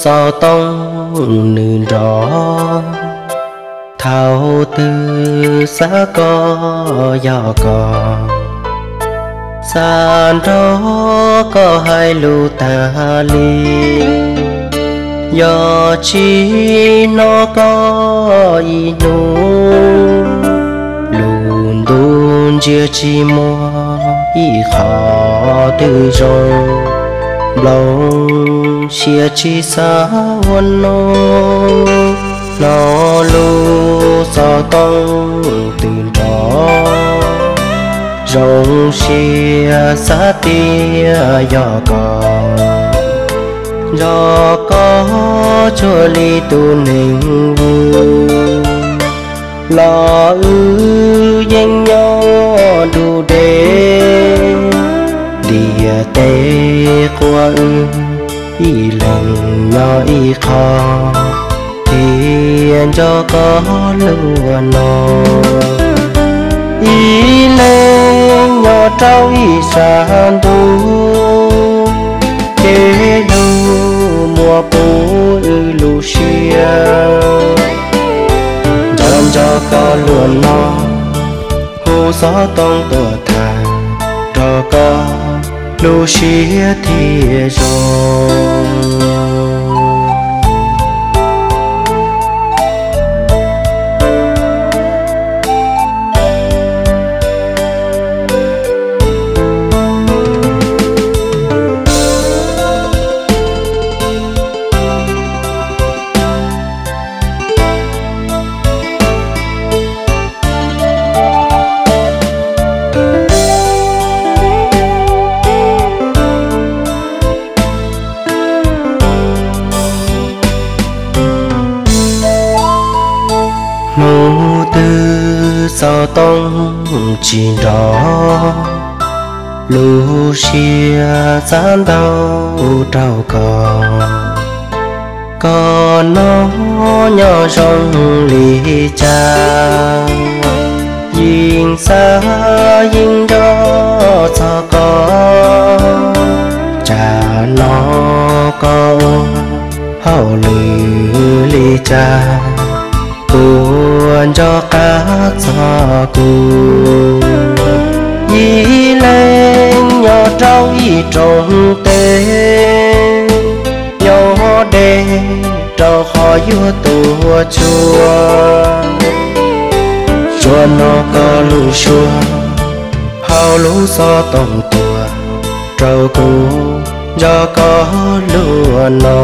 Xov tooj nws nrov, thaum twg xav koj yog koj, xav nrog koj hais lus tag li. Yog tsis hnov koj ib hnub, lub ntuj ntsia tsis muaj ib qho twg zoo. Nplooj siab tsis xav ua noj, hnov lub xov tooj twb nrov. Zoo siab xav tias yog koj, nrog koj cuag li tus neeg vwm, los wb yeej nyob nrug deb. Ntiaj teb quas wb ib leeg nyob ib qho, thiaj nco koj luag no. Ib leeg nyob rau ib sab ntuj, ces yug muaj puv wb lub siab. Nco nco koj luag no, hu xov tooj tuaj tham, nrog koj lub siab thiaj zoo. Hnub twg xov tooj tsis nrov, lub siab xav ntau rau koj. Koj no nyob zoo li cas, yeej xav yeej nco txog koj. Tsam no koj ua hauj lwm li cas, puas nco qab txog kuv? Ib leeg nyob rau ib rooj teb, nyob deb rau qhov yuav tuaj tshua. Tsuas hnov koj lub suab hauv lub xov tooj tuaj rau kuv, nco koj luag no.